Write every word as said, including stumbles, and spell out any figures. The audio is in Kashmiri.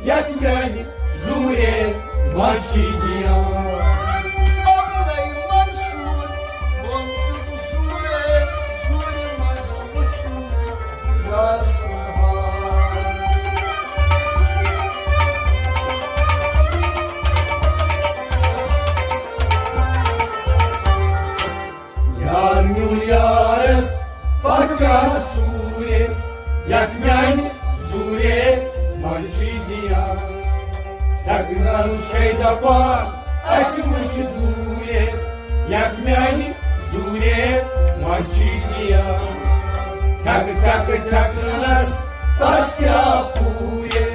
یتھ میانہِ زوٗرِ منٛز چھِ گیان۔ اولے منصور ووٚن تہٕ زوٗرِ، زوٗرِ منٛز وُچھُن یار سُنٛد حال۔ یار میون یارس پتھ کیٛاہ ژوٗرِ، یتھ میانہِ زوٗرِ منٛز چھِ گیان۔ تھکنس چھے دپان اسہِ وٕچھ دوٗرِ، یتھ میانہِ زوٗرِ منٛز چھِ گیان۔ تھک تھک تھکنس تس کیٛاہ پوٗرِ،